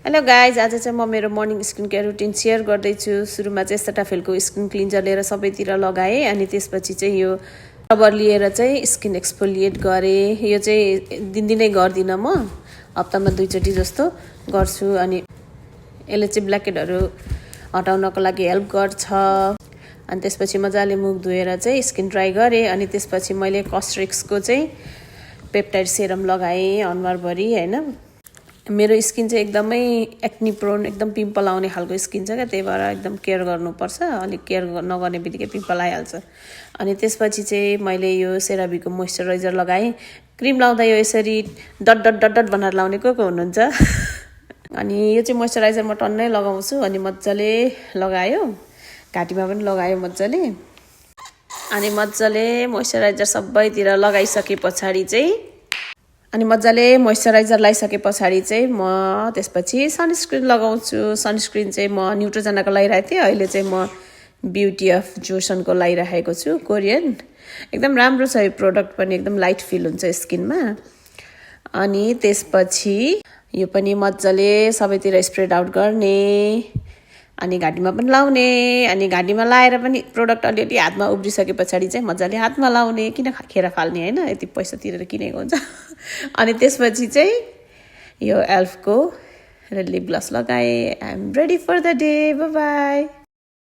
Hello guys, आज चाहिँ म मेरो morning skin care routine share गर्दैछु। सुरुमा चाहिँ सेटाफिलको स्किन क्लिन्जर लिएर सबैतिर लगाएँ अनि त्यसपछि चाहिँ यो रबर लिएर चाहिँ स्किन एक्सफोलिएट गरेँ। यो चाहिँ दिनदिनै गर्दिनँ, म हप्तामा 2 चोटि जस्तो गर्छु अनि यसले चाहिँ ब्ल्याकहेडहरू हटाउनको लागि हेल्प गर्छ। अनि त्यसपछि मजाले मुख धोएर चाहिँ स्किन ड्राई गरेँ अनि त्यसपछि मैले कस्ट्रिक्सको चाहिँ पेप्टाइड सेरम लगाएँ अनुहारभरि हैन। मेरो स्किन चाहिँ एकदमै एक्नी प्रोन, एकदम पिम्पल आउने खालको स्किन छ क्या, त्यही भएर एकदम केयर गर्नुपर्छ। अलिक केयर नगर्ने बित्तिकै पिम्पल आइहाल्छ। अनि त्यसपछि चाहिँ मैले यो सेराभीको मोइस्चराइजर लगाएँ। क्रिम लाउँदा यो यसरी डट डट डट डट बनाएर लाउने को हुनुहुन्छ अनि यो चाहिँ मोइस्चराइजर म टन्नै लगाउँछु अनि मजाले लगायो, घाँटीमा पनि लगायो मजाले। अनि मजाले मोइस्चराइजर सबैतिर लगाइसके पछाडि चाहिँ म त्यसपछि सनस्क्रिन लगाउँछु। सनस्क्रिन चाहिँ म न्युट्रोजनाको लगाइरहेको थिएँ, अहिले चाहिँ म ब्युटी अफ जोसनको लगाइरहेको छु, कोरियन। एकदम राम्रो छ यो प्रोडक्ट पनि, एकदम लाइट फिल हुन्छ स्किनमा। अनि त्यसपछि यो पनि मजाले सबैतिर स्प्रेड आउट गर्ने अनि घाँटीमा पनि लाउने। अनि घाँटीमा लाएर पनि प्रोडक्ट अलिअलि हातमा उब्रिसके पछाडि चाहिँ मजाले हातमा लाउने, किन खेर फाल्ने हैन, यति पैसा तिरेर किनेको हुन्छ। अनि त्यसपछि चाहिँ यो एल्फको लिप ग्लस लगाएँ। I am ready for the day. Bye by.